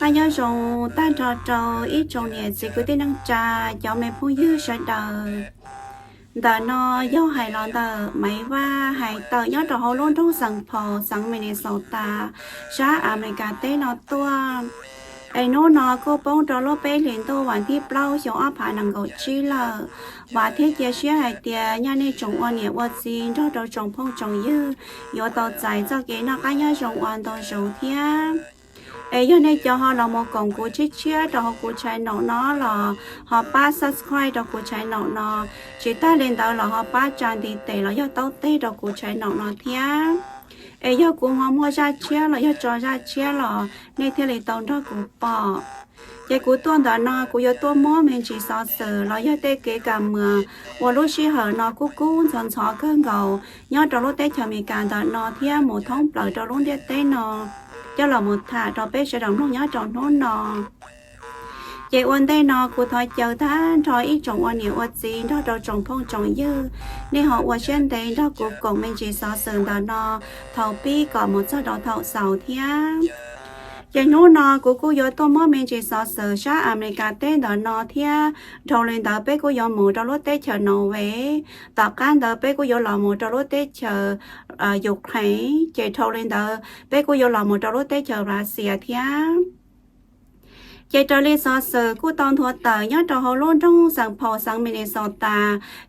Nyob zoo tag nrho rau ib tsoom niam txiv kwv tij neej tsa, cov me phooj ywg sawv daws. Ntawm no yog hais los ntawm Maiv Vaj hais tawm nyob rau hauv lub nroog Saint Paul, xeev Minnesota, sab Amelikas teb no tuaj. Es hnub no kuj poob rau lub peb hlis ntuj vas thib plaub xyoo ob phav nees nkaum tsib lawm. Vam thiab cia siab hais tias nyaj nej tsoom ua niam ua txiv nrog rau tsoom phooj tsoom ywg yuav tau txais txoj kev noj qab nyob zoo ua ntau zaus thiab. Es yog nej cov ho los mus koom kuv tshiab tshiab rau hauv kuv channel no los ho pab subscribe rau kuv channel no, tsis tag li ntawd los ho pab tsa ntiv tes los yog taub teg rau kuv channel no thiab. Es yog kuv ho muaj zaj tshiab los yog tso zaj tshiab los nej thiaj li tau nrog kuv pom. Ces kuv tuaj ntawm no kuv yuav tuaj muab me ntsis xov xwm los yog tej kev kam muas uas lub sij hawm no kuj kub ntxhov ntxhov kawg nkaus nyob rau lub teb chaws Amelikas ntawm no thiab mus thoob plaws rau lub ntiaj teb no coj los mus tham rau peb sawv daws mloog nyob rau hnub no. Ces ua ntej no kuv thov caw tag nrho ib tsoom ua niam ua txiv nrog rau tsoom phooj tsoom ywg, nej ho ua siab ntev nrog kuv koom me ntsis xov xwm ntawm no thaum pib kom mus txog rau thaum xaus thiab. Ces hnub no kuv kuj yuav tuaj muab me ntsis xov xwm sab Amelikas teb ntawm no thiab dhau li ntawd peb kuj yuav mus rau lub teb chaws Norway, tom qab ntawd peb kuj yuav los mus rau lub teb chaws Ukraine, ces dhau li ntawd peb kuj yuav los mus rau lub teb chaws Russia thiab. Ces raws li xov xwm kuj tau nthuav tawm nyob rau hauv lub nroog Saint Paul xeev Minnesota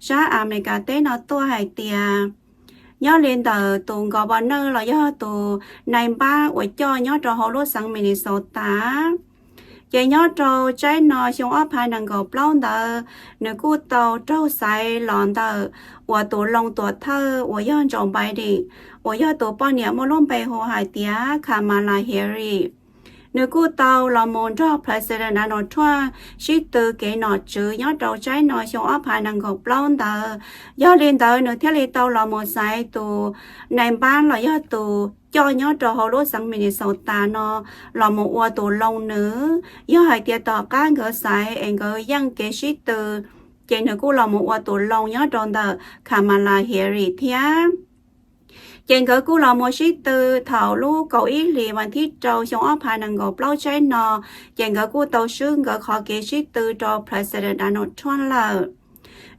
sab Amelikas teb no tuaj hais tias nyob li ntawm tus governor los yog tus nai npab uas coj nyob rau hauv lub xeev Minnesota, ces nyob rau tsaib no xyoo ob phav nees nkaum plaub ntawd nws kuj tau raug xaiv los ntawm uas tus loo tuam thawj uas yog Joe Biden, uas yog tus poj niam muaj lub npe hu hais tias Kamala Harris. Nws kuj tau los mus nrog President Donald Trump sib tw kev nom tswv nyob rau tsaib no xyoo ob phav nees nkaum plaub ntawd. Yog li ntawd nws thiaj li tau los mus xaiv tus nai npab los yog tus coj nyob rau hauv lub xeev Minnesota no los mus ua tus loo nws. Yog hais tias tom qab nkawd xaiv es nkawd yeej kev sib tw, ces nws kuj los mus ua tus loo nyob rau ntawm Kamala Harris thiab. Ces nkawd kuj los mus sib tw thaum lub kaum ib hlis vas thib rau xyoo ob phav nees nkaum plaub tsaib no, ces nkawd kuj tau swb nkawd qhov kev sib tw rau President Donald Trump lawm.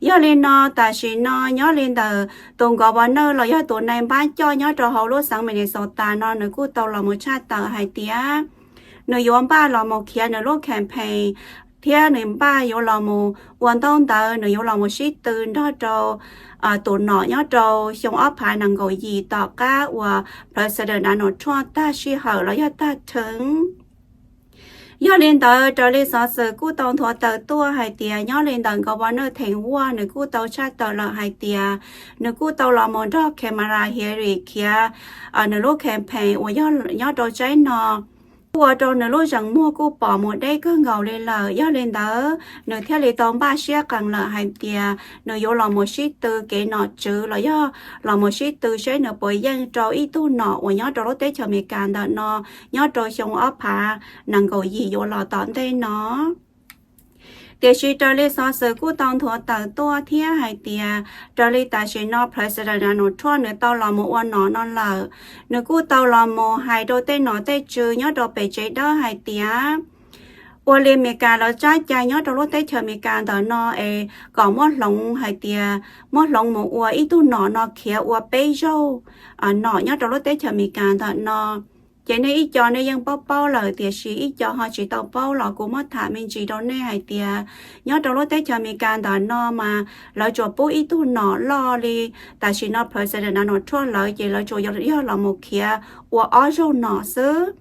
Yog li no tam sim no nyob li ntawm tus governor los yog tus nai npab coj nyob rau hauv lub xeev Minnesota no nws kuj tau los mus tshaj tawm hais tias nws yuav npaj los mus khiav nws lub campaign thiab nws npaj yuav los mus ua ntaub ntawv, nws yuav los mus sib tw nrog rau tus nom nyob rau xyoo ob phav nees nkaum yim tom qab uas President Donald Trump tag sij hawm los yog tag theem. Yog li ntawd raws li xov xwm kuj tau nthuav tawm tuaj hais tias nyob li ntawm governor theem Walz nws kuj tau tshaj tawm lawm hais tias nws kuj tau los mus nrog Kamala Harris khiav nws lub campaign uas yog nyob rau tsaib no kuj ua rau nws lub zeem muag kuj pom mus deb kawg nkaus li lawm. Yog li ntawd nws thiaj li tau npaj siab qees lawm hais tias nws yuav los mus sib tw kev nom tswv los yog los mus sib tw seb nws puas yeej rau ib tug nom uas nyob rau lub teb chaws Amelikas ntawm no nyob rau xyoo ob phav nees nkaum yim yuav los tom ntej no. Tiam sis raws li xov xwm kuj tau nthuav tawm tuaj thiab hais tias raws li tam sim no President Donald Trump nws tau los mus ua nom no lawm, nws kuj tau los mus hais rau tej nom tej tswv nyob rau pem tsev dawb hais tias ua li Amelikas lawv tsab cai nyob rau lub teb chaws Amelikas ntawm no es kom muab hloov hais tias muab hloov mus ua ib tug nom no khiav ua peb zaug nom nyob rau lub teb chaws Amelikas ntawm no. Ces nej ib co nej yeej paub paub lawm, tiam sis ib co ho tsis tau paub los kuv muab tham me ntsis rau nej hais tias nyob rau lub teb chaws Amelikas ntawm no mas lawv tsuas pub ib tug nom loj li. Tam sim no President Donald Trump lawv ces lawv tsuas yog los mus khiav ua ob zaug nom xwb.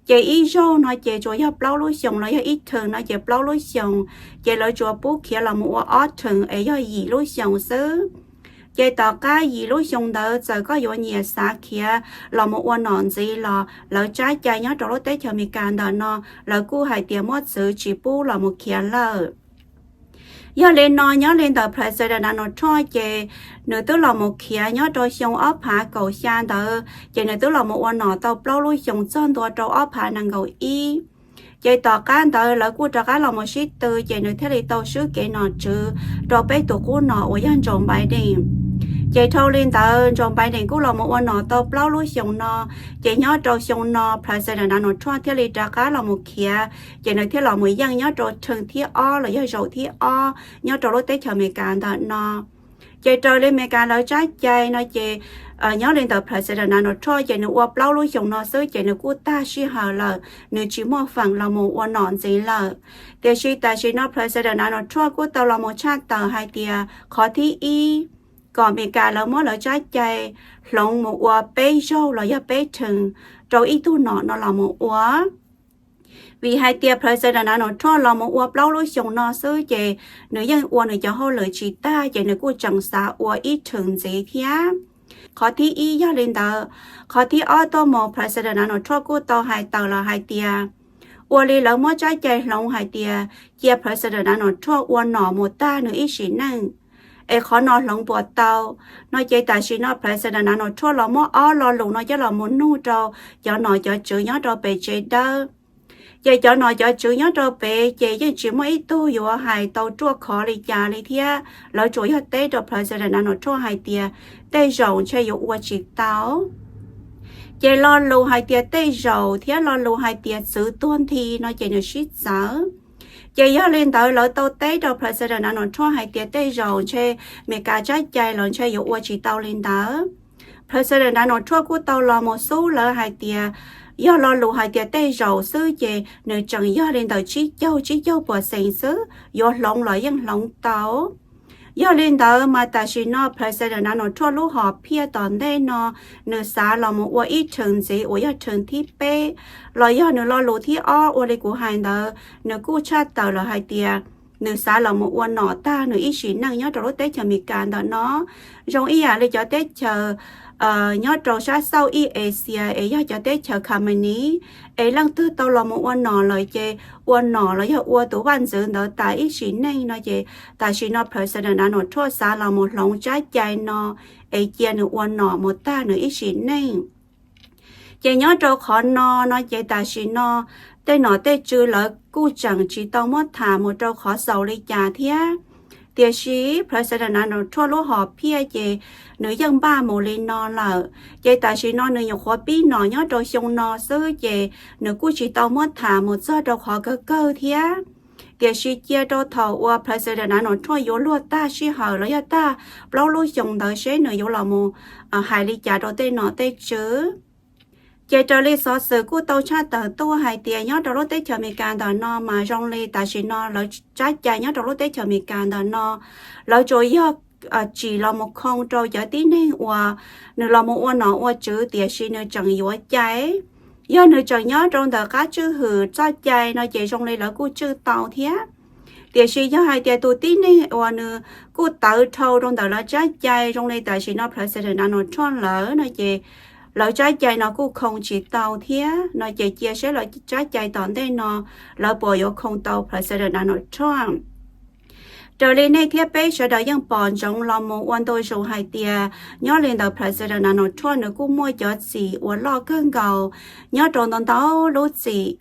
Ces ib zaug no ces tsuas yog plaub lub xyoos los yog ib theem no ces plaub lub xyoos, ces lawv tsuas pub khiav los mus ua ob theem es yog yim lub xyoos xwb. Ces tom qab yim lub xyoo ntawd txawm koj yuav nyiam xav khiav los mus ua nom ntxiv los lawv tsab cai nyob rau lub teb chaws Amelikas ntawm no lawv kuj hais tias muab txwv tsis pub los mus khiav lawm. Yog li no nyob li ntawm President Donald Trump ces nws twb los mus khiav nyob rau xyoo ob phav kaum xya ntawd ces nws twb los mus ua nom tau plaub lub xyoos txog ntua rau ob phav nees nkaum ib. Ces tom qab ntawd lawv kuj rov qab los mus sib tw ces nws thiaj li tau swb kev nom tswv rau peb tus qub nom uas yog Joe Biden. Ces dhau li ntawd Joe Biden kuj los mus ua nom tau plaub lub xyoo no. Ces nyob rau xyoo no President Donald Trump thiaj li rov qab los mus khiav, ces nws thiaj los mus yeej nyob rau thawj thib ob los yog zaum thib ob nyob rau lub teb chaws Amelikas ntawm no. Ces raws li Amelikas lawv tsab cai no ces nyob li ntawm President Donald Trump ces nws ua plaub lub xyoo no xwb ces nws kuj tag sij hawm lawm, nws tsis muaj feem los mus ua nom ntxiv lawm. Tiam sis tam sim no President Donald Trump kuj tau los mus tshaj tawm hais tias qhov thib ib, kom Amelikas lawv muab lawv tsab cai hloov mus ua peb zaug los yog peb term rau ib tug nom no los mus ua. Vim hais tias President Donald Trump los mus ua plaub lub xyoo no xwb ces nws yeej ua nws cov hauj lwm tsis tag ces nws kuj tseem xav ua ib term ntxiv thiab. Qhov thib ib yog li ntawd. Qhov thib ob tuaj mus President Donald Trump kuj tau hais tawm los hais tias ua li lawv muab tsab cai hloov hais tias cia President Donald Trump ua nom mus tag nws ib sim neej, es qhov no hloov puas tau no ces tam sim no President Donald Trump los muab ob lo lus no coj los mus nug rau cov nom cov tswv nyob rau pem tsev dawb. Ces cov nom cov tswv nyob rau pem ces yeej tsis muaj ib tug yuav hais tau ruaj khov li cas li thiab, lawv tsuas yog teb rau President Donald Trump hais tias tej zaum ntshe yuav ua tsis tau. Ces lo lus hais tias tej zaum thiab lo lus hais tias txwv tuag nthi no ces nws sib txawv. Ces yog li ntawd lawv tau teb rau President Donald Trump hais tias tej zaum ntshe Amelikas tsab cai los ntshe yuav ua tsis tau li ntawd. President Donald Trump kuj tau los mus xub lawv hais tias yog lo lus hais tias tej zaum xwb ces nws tseem yog li ntawm tsib caug tsib caug puas xees xwb, yuav hloov los yeej hloov tau. Yog li ntawd mas tam sim no President Donald Trump lub hom phiaj tom ntej no nws xav los mus ua ib term ntxiv uas yog term thib peb, los yog nws lo lus thib ob ua li kuv hais ntawd nws kuj tshaj tawm lawm hais tias nws xav los mus ua nom tag nws ib sim neej nyob rau lub teb chaws Amelikas ntawm no. Zoo ib yam li cov teb chaws nyob rau sab Southeast Asia es yog cov teb chaws Communist es leej twg tau los mus ua nom lawm ces ua nom los yog ua tus vaj ntxwv ntawd tas ib sim neej no ces tam sim no President Donald Trump xav los mus hloov tsab cai no es cia nws ua nom mus tag nws ib sim neej. Ces nyob rau qhov no no ces tam sim no tej nom tej tswv lawv kuj tseem tsis tau muab tham mus rau qhov xaus li cas thiab. Tiam sis President Donald Trump lub hom phiaj ces nws yeej npaj mus li no lawm. Ces tam sim no nws nyuam qhuav pib nom nyob rau xyoo no xwb ces nws kuj tsis tau muab tham mus txog rau qhov kawg kawg thiab. Tiam sis cia rau thaum uas President Donald Trump yuav luag tag sij hawm los yog tag plaub lub xyoo ntawd seb nws yuav los mus hais li cas rau tej nom tej tswv. Ces raws li xov xwm kuj tau tshaj tawm tuaj hais tias nyob rau lub teb chaws Amelikas ntawm no mas zoo li tam sim no lawv tsab cai nyob rau lub teb chaws Amelikas ntawm no lawv tsuas yog tsim los mus khoo rau cov tib neeg uas nws los mus ua nom ua tswv tiam sis nws tseem yuav cai. Yog nws tseem nyob rau ntawm qab tswj hwm txoj cai no ces zoo li lawv kuj tswj tau thiab. Tiam sis yog hais tias tus tib neeg uas nws kuj tawv dhau rau ntawm lawv tsab cai zoo li tam sim no President Donald Trump lawm no ces lawv tsab cai no kuj khoo tsis tau thiab no ces cia seb lawv tsab cai tom ntej no lawv puas yuav khoo tau President Donald Trump. Raws li nej thiab peb sawv daws yeej pom ntsoov los mus ua ntu zus hais tias nyob li ntawm President Donald Trump nws kuj muaj cov txim uas loj kawg nkaus nyob rau ntau ntau lub txim.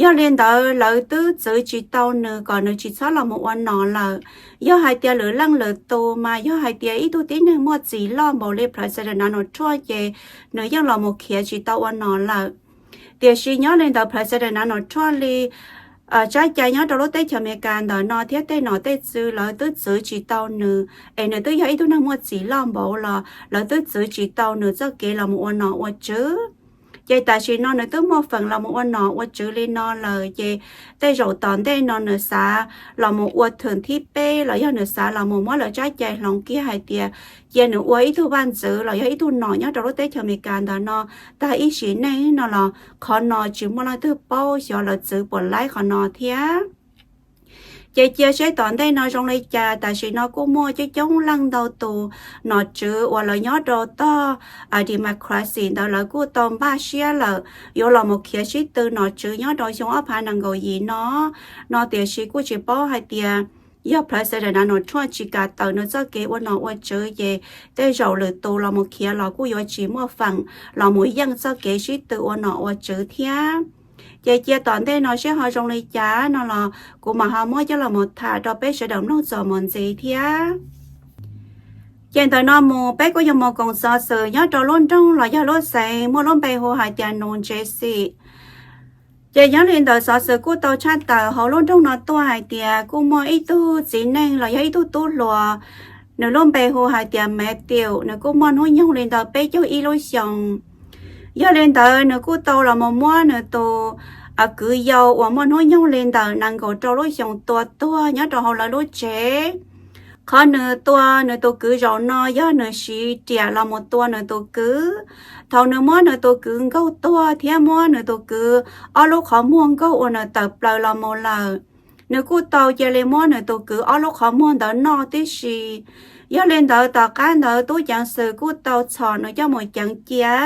Yog li ntawd lawv twb txwv tsis tau nws kom nws tsis txhob los mus ua nom lawm. Yog hais tias lwm leej lwm tus mas yog hais tias ib tug tib neeg muaj txim loj npaum li President Donald Trump ces nws yeej los mus khiav tsis tau ua nom lawm. Tiam sis nyob li ntawm President Donald Trump li tsab cai nyob rau lub teb chaws Amelikas ntawm no thiab tej nom tej tswv lawv twb txwv tsis tau nws es nws twb yog ib tug neeg muaj txim loj npaum los lawv twb txwv tsis tau nws txoj kev los mus ua nom ua tswv. Ces tam sim no nws twb muaj feem los mus ua nom ua tswv li no lawm ces tej zaum tom ntej no nws xav los mus ua term thib peb los yog nws xav los mus muab lawv tsab cai hloov kiag hais tias cia nws ua ib tug vaj ntxwv los yog ib tug nom nyob rau lub teb chaws Amelikas ntawm no tag ib sim neej no los qhov no tsis muaj leej twg paub xyov lawv txwv puas laib qhov no thiab. Ces cia seb tom ntej no zoo li cas, tam sim no kuj muaj coob coob leej ntau tus nom tswv uas lawv nyob rau tog democracy ntawd lawv kuj tau npaj siab lawm yuav los mus khiav sib tw nom tswv nyob rau xyoo ob phav nees nkaum yim no, no tiam sis kuj tsis paub hais tias yog President Donald Trump tsis kam tawm nws txoj kev ua nom ua tswv ces tej zaum lwm tus los mus khiav los kuj yuav tsis muaj feem los mus yeej txoj kev sib tw ua nom ua tswv thiab. Ces cia tom ntej no seb ho zoo li cas no los kuv mam ho muab coj los mus tham rau peb sawv daws mloog txuas mus ntxiv thiab. Ces ntawm no mus peb kuj yuav mus koom xov xwm nyob rau lub nroog los yog lub xeev muaj lub npe hu hais tias New Jersey. Ces nyob li ntawd xov xwm kuj tau tshaj tawm hauv lub nroog no tuaj hais tias kuj muaj ib tug txiv neej los yog ib tug tub hluas, nws lub npe hu hais tias Matthew, nws kuj muaj hnub nyoog li ntawd peb caug ib lub xyoos. Yog li ntawd nws kuj tau los mus muab nws tus kwv yau uas muaj hnub nyoog li ntawm nees nkaum rau lub xyoos tua tuag nyob rau hauv lawv lub tsev. Qhov nws tua nws tus kwv zaum no yog nws siv riam los mus tua nws tus kwv. Thaum nws muab nws tus kwv nkaug tuag thiab muab nws tus kwv ob lub qhov muag nkaug ua nws tawm plaws los mus lawm, nws kuj tau cia li muab nws tus kwv ob lub qhov muag ntawd noj tib si. Yog li ntawd tom qab ntawd tub ceev xwm kuj tau txhom nws coj mus ceev cia.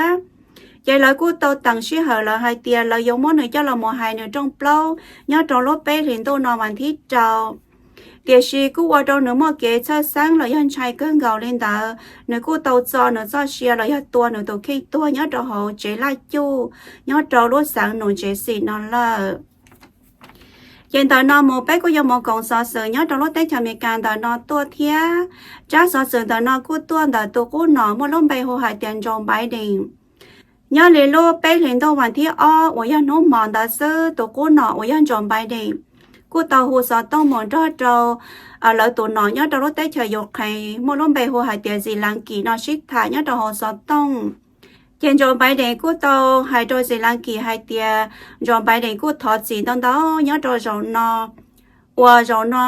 Ces lawv kuj tau teem sij hawm lawv hais tias lawv yuav muab nws coj los mus hais nws rooj plaub nyob rau lub peb hlis ntuj no vas thib rau. Tiam sis kuj ua rau nws muaj kev txhawj xeeb los yog ntshai kawg nkaus li ntawd, nws kuj tau txo nws txoj sia los yog tua nws tus kheej tuag nyob rau hauv tsev laj cuj nyob rau lub xeev New Jersey no lawm. Ces ntawm no mus peb kuj yuav mus koom xov xwm nyob rau lub teb chaws Amelikas ntawm no tuaj thiab. Tsab xov xwm ntawm no kuj tuaj ntawm tus qub nom muaj lub npe hu hais tias Joe Biden. Nyob li lub peb hlis ntuj vas thib ob uas yog hnub hmo ntawd xwb, tus qub nom uas yog Joe Biden kuj tau hu xov tooj mus nrog rau lawv tus nom nyob rau lub teb chaws Ukraine muaj lub npe hu hais tias Zelensky no sib tham nyob rau hauv xov tooj. Ces Joe Biden kuj tau hais rau Zelensky hais tias Joe Biden kuj thov txim ntau ntau nyob rau zaum no uas zaum no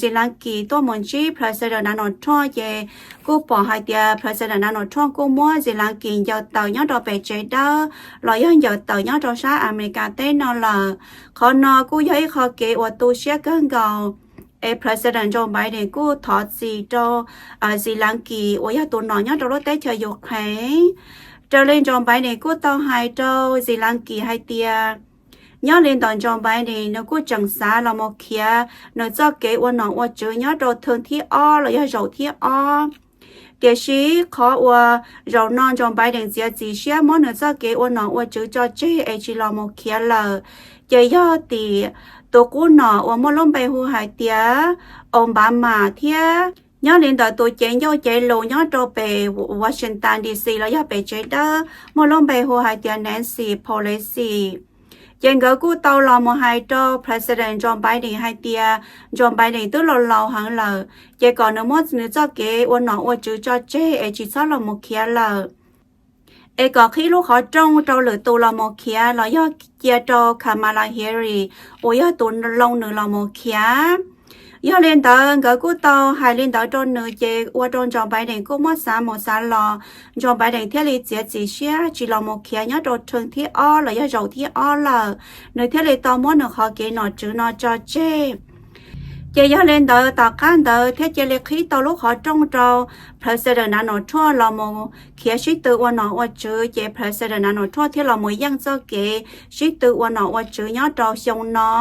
Zelensky tuaj mus ntsib President Donald Trump ces kuj pom hais tias President Donald Trump kuj muab Zelensky ncaws tawm nyob rau pem tsev dawb los yog ncaws tawm nyob rau sab Amelikas teb no lawm. Qhov no kuj yog ib qho kev uas tu siab kawg nkaus. Es President Joe Biden kuj thov txim rau Zelensky uas yog tus nom nyob rau lub teb chaws Ukraine. Raws li Joe Biden kuj tau hais rau Zelensky hais tias nyob li ntawm Joe Biden nws kuj tseem xav los mus khiav nws txoj kev ua nom ua tswv nyob rau thwv thib ob los yog zaum thib ob. Tiam sis qhov uas zaum no Joe Biden txiav txim siab muab nws txoj kev ua nom ua tswv tso tseg es tsis los mus khiav lawm, ces yog tim tus qub nom uas muaj lub npe hu hais tias Obama thiab nyob li ntawm tus cev ncauj cev lus nyob rau pem Washington D C los yog pem tsev dawb muaj lub npe hu hais tias Nancy Pelosi. Ces nkawd kuj tau los mus hais rau President Joe Biden hais tias Joe Biden twb laus laus heev lawm, ces kom nws muab nws txoj kev ua nom ua tswv tso tseg es tsis txhob los mus khiav lawm, es kom qhib lub qhov rooj rau lwm tus los mus khiav los yog cia rau Kamala Harris uas yog tus loo nws los mus khiav. Yog li ntawd nkawd kuj tau hais li ntawd rau nws ces ua rau Joe Biden kuj muab xav mus xav los, Joe Biden thiaj li txiav txim siab tsis los mus khiav nyob rau thwv thib ob los yog zaum thib ob lawm, nws thiaj li tau muab nws qhov kev nom tswv no tso tseg. Ces yog li ntawd tom qab ntawd thiaj cia li qhib tau lub qhov rooj rau President Donald Trump los mus khiav sib tw ua nom ua tswv, ces President Donald Trump thiaj los mus yeej txoj kev sib tw ua nom ua tswv nyob rau xyoo no.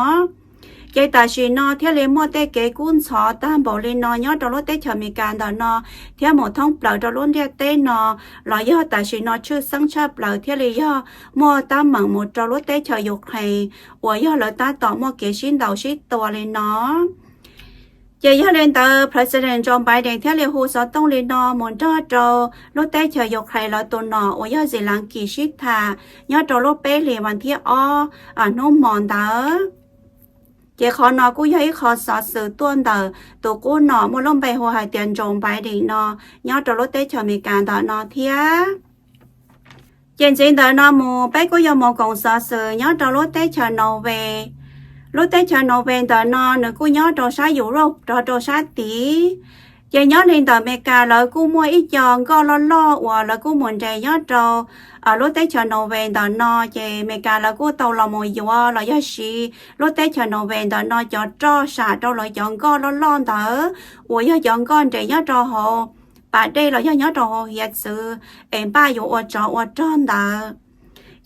Ces tam sim no thiaj li muaj tej kev kub ntxhov tag npaum li no nyob rau lub teb chaws Amelikas ntawm no thiab mus thoob plaws rau lub ntiaj teb no, los yog tam sim no tshwj xeeb tshaj plaws thiaj li yog muaj teeb meem mus rau lub teb chaws Ukraine uas yog lawv tab tom muaj kev sib ntaus sib tua li no. Ces yog li ntawd President Joe Biden thiaj li hu xov tooj li no mus nrog rau lub teb chaws Ukraine lawv tus nom uas yog Zelensky sib tham nyob rau lub peb hlis vas thib ob hnub hmo ntawd. Ces qhov no kuj yog ib qho xov xwm tuaj ntawm tus qub nom muaj lub npe hu hais tias Joe Biden no nyob rau lub teb chaws Amelikas ntawm no thiab. Ces ntxiv ntawm no mus peb kuj yuav mus koom xov xwm nyob rau lub teb chaws Norway. Lub teb chaws Norway ntawm no nws kuj nyob rau sab Europe rov rau sab tid. Ces nyob li ntawm Amelikas lawv kuj muaj ib co nkoj loj loj uas lawv kuj mus nres nyob rau lub teb chaws Norway ntawm no, ces Amelikas lawv kuj tau los mus yuav los yog siv lub teb chaws Norway ntawm no cov roj sam rau lawv cov nkoj loj loj ntawd uas yog cov nkoj nres nyob rau hauv pas dej los yog nyob rau hauv hiav txwv es npaj yuav ua tsov ua rog ntawd.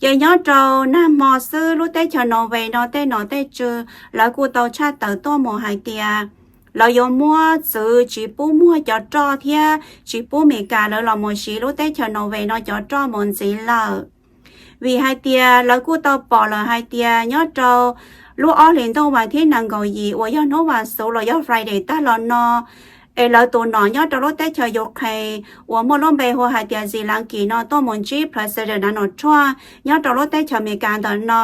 Ces nyob rau nag hmo xwb lub teb chaws Norway no tej nom tej tswv lawv kuj tau tshaj tawm tuaj mus hais tias lawv yuav muab txwv tsis pub muag cov roj thiab tsis pub Amelikas lawv los mus siv lub teb chaws Norway no cov roj mus ntxiv lawm. Vim hais tias lawv kuj tau pom lawm hais tias nyob rau lub ob hlis ntuj vas thib nees nkaum yim uas yog hnub vas xuv los yog Friday tag los no, es lawv tus nom nyob rau lub teb chaws Ukraine uas muaj lub npe hu hais tias Zelensky no tuaj mus ntsib President Donald Trump nyob rau lub teb chaws Amelikas ntawm no.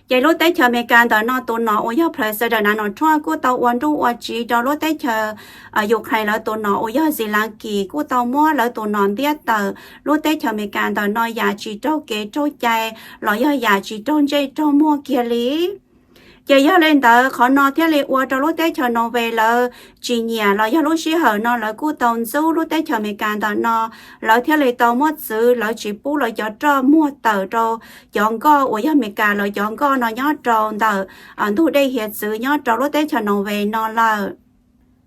Ces lub teb chaws Amelikas ntawm no tus nom uas yog President Donald Trump kuj tau ua nruj ua tsiv rau lub teb chaws Ukraine lawv tus nom uas yog Zelensky, kuj tau muab lawv tus nom ntiab tawm lub teb chaws Amelikas ntawm no yam tsis raug kev raug cai los yog yam tsis raug ntsej raug muag kiag li. Ces yog li ntawd qhov no thiaj li ua rau lub teb chaws Norway lawv tsis nyiam los yog lub sij hawm no lawv kuj tau ntxub lub teb chaws Amelikas ntawm no, lawv thiaj li tau muab txwv lawv tsis pub lawv cov roj muag tawm rau cov nkoj uas yog Amelikas lawv cov nkoj no nyob rau ntawm ntug dej hiav txwv nyob rau lub teb chaws Norway no lawm.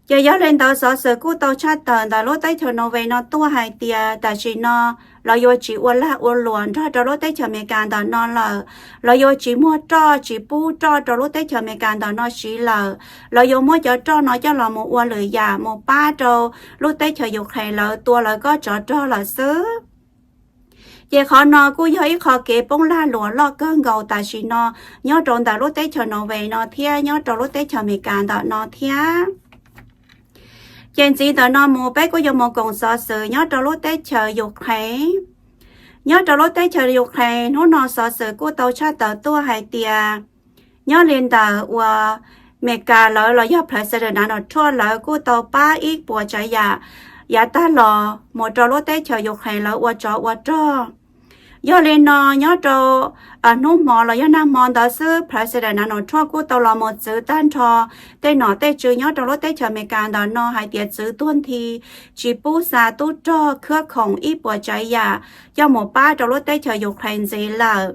Ces yog li ntawd xov xwm kuj tau tshaj tawm ntawm lub teb chaws Norway no tuaj hais tias tam sim no lawv yuav tsis ua lag ua luam nrog rau lub teb chaws Amelikas ntawm no lawm, lawv yuav tsis muag roj tsis pub roj rau lub teb chaws Amelikas ntawm no siv lawm, lawv yuav muab cov roj no coj los mus ua lwm yam mus pab rau lub teb chaws Ukraine lawv tua lawv kob tsov rog lawm xwb. Ces qhov no kuj yog ib qho kev poob lag luam loj kawg nkaus tam sim no nyob rau ntawm lub teb chaws Norway no thiab nyob rau lub teb chaws Amelikas ntawm no thiab. Ces ntxiv ntawm no mus peb kuj yuav mus koom xov xwm nyob rau lub teb chaws Ukraine. Nyob rau lub teb chaws Ukraine hnub no xov xwm kuj tau tshaj tawm tuaj hais tias nyob li ntawm uas Amelikas lawv los yog President Donald Trump lawv kuj tau pab ib puas tsav yam yav tag los mus rau lub teb chaws Ukraine lawv ua tsov ua rog. Yog li no nyob rau hnub hmo los yog nag hmo ntawd xwb President Donald Trump kuj tau los mus txwv tag nrho tej nom tej tswv nyob rau lub teb chaws Amelikas ntawm no hais tias txwv tuag nthi, tsis pub xa tub rog khab khoom ib puas tsav yam coj mus pab rau lub teb chaws Ukraine ntxiv lawm.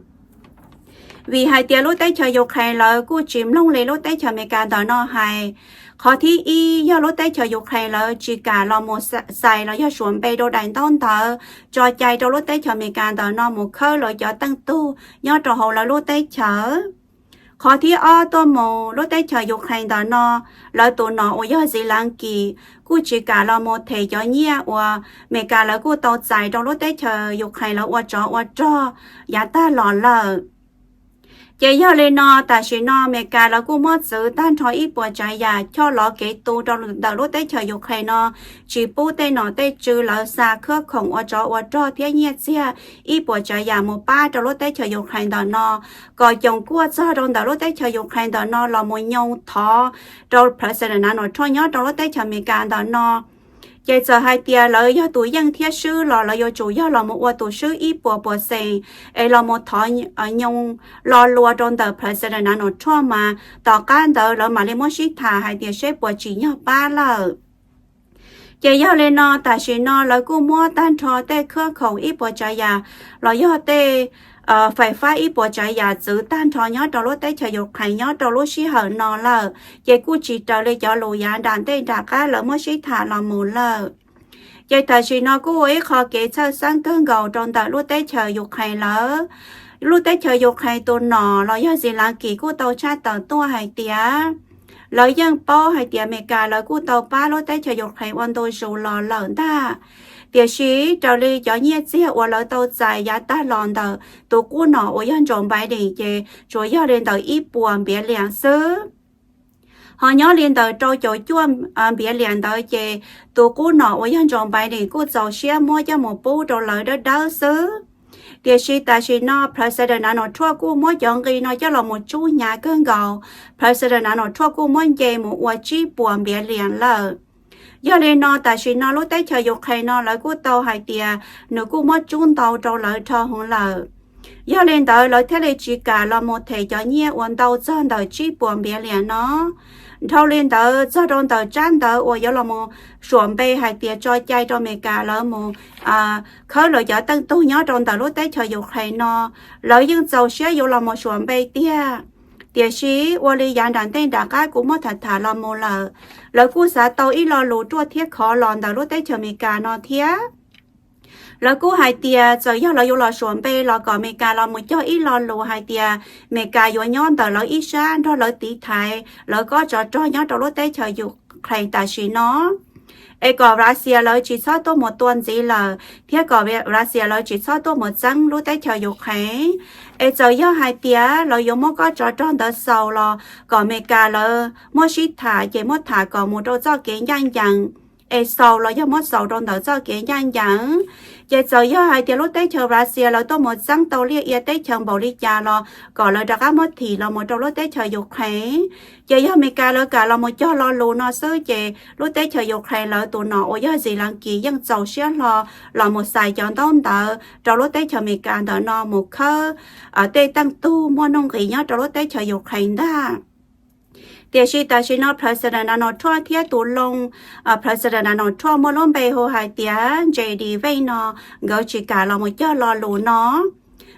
Vim hais tias lub teb chaws Ukraine lawv kuj tsis mloog li lub teb chaws Amelikas ntawm no hais. Qhov thib ib yog lub teb chaws Ukraine lawv tsis kam los mus xais los yog suav npe rau daim ntaub ntawv tso cai rau lub teb chaws Amelikas ntawm no mus khawb lawv cov teej tug nyob rau hauv lawv lub teb chaws. Qhov thib ob tuaj mus lub teb chaws Ukraine ntawm no lawv tus nom uas yog Zelensky kuj tsis kam los mus them cov nyiaj uas Amelikas lawv kuj tau txais rau lub teb chaws Ukraine lawv ua tsov ua rog yav tag los lawm. Ces yog li no tam sim no Amelikas lawv kuj muab txwv tag nrho ib puas tsav yam choj lov kev tu rau ntawm lub teb chaws Ukraine no, tsis pub tej nom tej tswv lawv xa khab khoom ua tsov ua rog thiab nyiaj txiag ib puas tsav yam mus pab rau lub teb chaws Ukraine ntawm no, kom coom kuaj txog rau ntawm lub teb chaws Ukraine ntawm no los mus nyoo thov rau President Donald Trump nyob rau lub teb chaws Amelikas ntawm no. Ces txawm hais tias lawv yog tus yeej thiab swb los lawv yuav tsum yog los mus ua tus swb ib puas puas xees es los mus thov nyoo lo lus rau ntawm President Donald Trump mas tom qab ntawd lawv mam li muab sib tham hais tias seb puas tsim nyog pab lawm. Ces yog li no tam sim no lawv kuj muab tag nrho tej khab khoom ib puas tsav yam los yog tej fais fab ib puas tsav yam txwv tag nrho nyob rau lub teb chaws Ukraine nyob rau lub sij hawm no lawm, ces kuj tsis raws li cov lus yav nram ntej nram qab lawv muab sib tham los mus lawm. Ces tam sim no kuj ua ib qho kev txhawj xeeb kawg nkaus rau ntawm lub teb chaws Ukraine lawm. Lub teb chaws Ukraine tus nom los yog Zelensky kuj tau tshaj tawm tuaj hais tias lawv yeej paub hais tias Amelikas lawv kuj tau pab lub teb chaws Ukraine ua ntu zus los lawm ntag, tiam sis raws li cov nyiaj txiag uas lawv tau txais yav tag los ntawm tus qub nom uas yog Joe Biden ces tsuas yog li ntawm ib puas npiav liam xwb. Ho nyob li ntawm rau caum cuaj npiav liam ntawd ces tus qub nom uas yog Joe Biden kuj txaus siab muab coj mus pub rau lawv dawb dawb xwb. Tiam sis tam sim no President Donald Trump kuj muab cov nqi no coj los mus tsub hnyav kawg nkaus, President Donald Trump kuj muab nce mus ua tsib puas npiav liam lawm. Yog li no tam sim no lub teb chaws Ukraine no lawv kuj tau hais tias nws kuj muab tsub ntau rau lawv dhau heev lawm. Yog li ntawd lawv thiaj li tsis kam los mus them cov nyiaj uas ntau txog ntawm tsib puas npiav liam no. Dhau li ntawd txog rau ntawm tsab ntawv uas yuav los mus suam npe hais tias tso cai rau Amelikas lawv mus khawb lawv cov teej tug nyob rau ntawm lub teb chaws Ukraine no, lawv yeej txaus siab yuav los mus suam npe tiag. Tiam sis ua li yav nram ntej nram qab kuv muab tham tham los mus lawm, lawv kuj xav tau ib lo lus ruaj thiab khov los ntawm lub teb chaws Amelikas no thiab. Lawv kuj hais tias txawm yog lawv yuav los suam npe los kom Amelikas los mus cog ib lo lus hais tias Amelikas yuav nyob ntawm lawv ib sab nrog lawv tiv thaiv lawv kob tsov rog nyob rau lub teb chaws Ukraine tam sim no. es kom Russia lawv tsis txhob tuaj mus tua ntxiv lawm thiab kom Russia lawv tsis txhob tuaj mus txeeb lub teb chaws Ukraine. Es txawm yog hais tias lawv yuav muab koj tsov rog ntawd xaus los kom Amelikas lawv muab sib tham ces muab tham kom mus rau txoj kev ncaj ncees, es xaus los yog muab xaus rau ntawm txoj kev ncaj ncees. Ces txawm yog hais tias lub teb chaws Russia lawv tuaj mus txeeb tau liaj ia teb chaws npaum li cas los kom lawv rov qab muab thim los mus rau lub teb chaws Ukraine. Ces yog Amelikas lawv kam los mus cog lo lus no xwb ces lub teb chaws Ukraine lawv tus nom uas yog Zelensky yeej txaus siab hlo los mus xais cov ntaub ntawv rau lub teb chaws Amelikas ntawm no mus khawb tej teej tug muaj nuj nqis nyob rau lub teb chaws Ukraine ntag. Tiam sis tam sim no President Donald Trump thiab tus loo President Donald Trump muaj lub npe hu hais tias J D Vance no, nkawd tsis kam los mus cog lo lus no.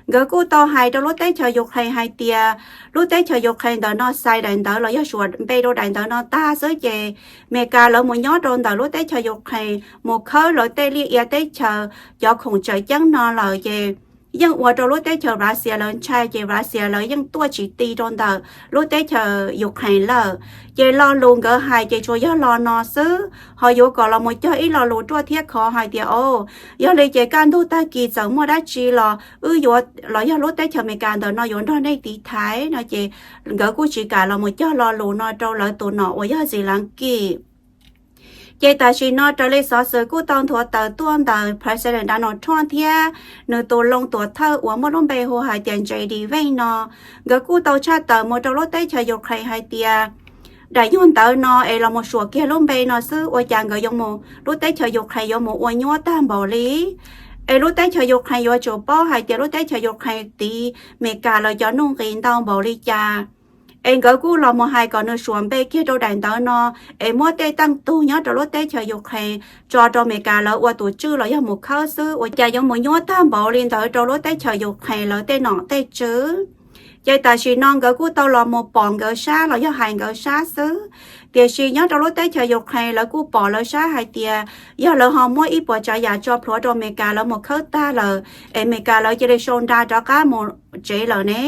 Nkawd kuj tau hais rau lub teb chaws Ukraine hais tias lub teb chaws Ukraine ntawm no xais daim ntawv los yog suam npe rau daim ntawv no tag xwb ces Amelikas lawv mus nyob rau ntawm lub teb chaws Ukraine mus khawb lawv tej liaj ia teb chaws cov khoom tsawm ceeb no lawm ces yeej ua rau lub teb chaws Russia lawv ntshai ces Russia lawv yeej tuaj tsis ti rau ntawm lub teb chaws Ukraine lawm. Ces lo lus nkawd hais ces tsuas yog lo no xwb, ho yuav kom los mus cog ib lo lus ruaj thiab khov hais tias o, yog li ces kaj ntug tag kis txawm muaj dab tsi los wb yuav los yog lub teb chaws Amelikas ntawm no yuav nrog nej tiv thaiv no ces nkawd kuj tsis kam los mus cog lo lus no rau lawv tus nom uas yog Zelensky. Ces tam sim no raws li xov xwm kuj tau nthuav tawm tuaj ntawm President Donald Trump thiab nws tus loo tuam thawj uas muaj lub npe hu hais tias J D Vance no, nkawd kuj tau tshaj tawm mus rau lub teb chaws Ukraine hais tias daim nyuag ntawv no es los mus suam kiag lub npe no xwb ua cas nkawd yuav mus, lub teb chaws Ukraine yuav mus ua nyuab tag npaum li. Es lub teb chaws Ukraine yuav tsum paub hais tias lub teb chaws Ukraine tiv Amelikas lawv cov nuj nqis ntau npaum li cas. Es nkawd kuj los mus hais kom nws suam npe kiag rau daim ntawv no, es muab tej teej tug nyob rau lub teb chaws Ukraine tso rau Amelikas lawv ua tus tswj los yog mus khawb xwb ua cas yuav mus nyuab tag npaum li ntawd rau lub teb chaws Ukraine lawv tej nom tej tswv. Ces tam sim no nkawd kuj tau los mus pom nkawd sab los yog hais nkawd sab xwb. Tiam sis nyob rau lub teb chaws Ukraine lawv kuj pom lawv sab hais tias yog lawv ho muab ib puas tsav yam tso plhuav rau Amelikas lawv mus khawb tag lawm es Amelikas lawv cia li sau nra rov qab mus tsev lawm ne,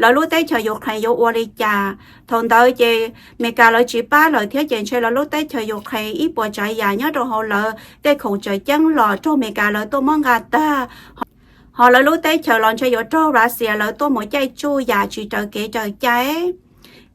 lawv lub teb chaws Ukraine yuav ua li cas? Thaum ntawd ces Amelikas lawv tsis pab lawm thiab ces ntshe lawv lub teb chaws Ukraine ib puas tsav yam nyob rau hauv lawv tej khoom tsawm ceeb los raug Amelikas lawv tuaj muab nqa tag, ho lawv lub teb chaws los ntshe yuav raug Russia lawv tuaj mus caij tsuj yam tsis raws kev raws cai.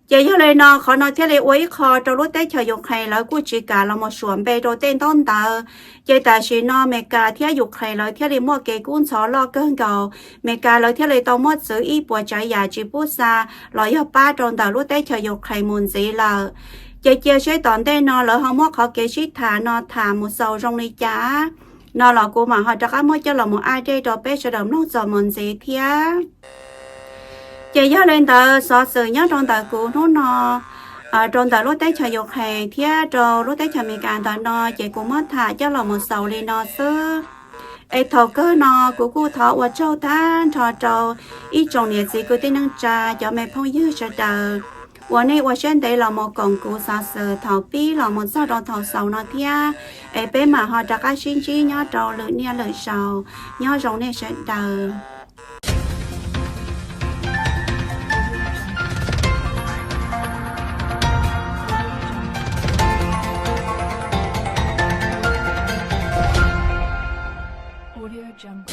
Ces yog li no qhov no thiaj li ua ib qho rau lub teb chaws Ukraine lawv kuj tsis kam los mus suam npe rau tej ntaub ntawv. Ces tam sim no Amelikas thiab Ukraine lawv thiaj li muaj kev kub ntxhov loj kawg nkaus, Amelikas lawv thiaj li tau muab txwv ib puas tsav yam tsis pub xa los yog pab rau ntawm lub teb chaws Ukraine mus ntxiv lawm. Ces cia seb tom ntej no lawv ho muab qhov kev sib tham no tham mus xaus zoo li cas no los kuv mam ho rov qab muab coj los mus update rau peb sawv daws mloog txuas mus ntxiv thiab. Ces yog li ntawd xov xwm nyob rau ntawm kuv hnub no rau ntawm lub teb chaws Ukraine thiab rau lub teb chaws Amelikas ntawm no ces kuv muab tham coj los mus xaus li no xwb. Es thaum kawg no kuv kuj thov ua tsaug tag nrho rau ib tsoom niam txiv kwv tij neej tsa cov me phooj ywg sawv daws uas nej ua siab ntev los mus koom kuv xov xwm thaum pib los mus txog rau thaum xaus no thiab. Es peb mam ho rov qab sib ntsib nyob rau lwm niaj lwm zaus. Nyob zoo nej sawv daws.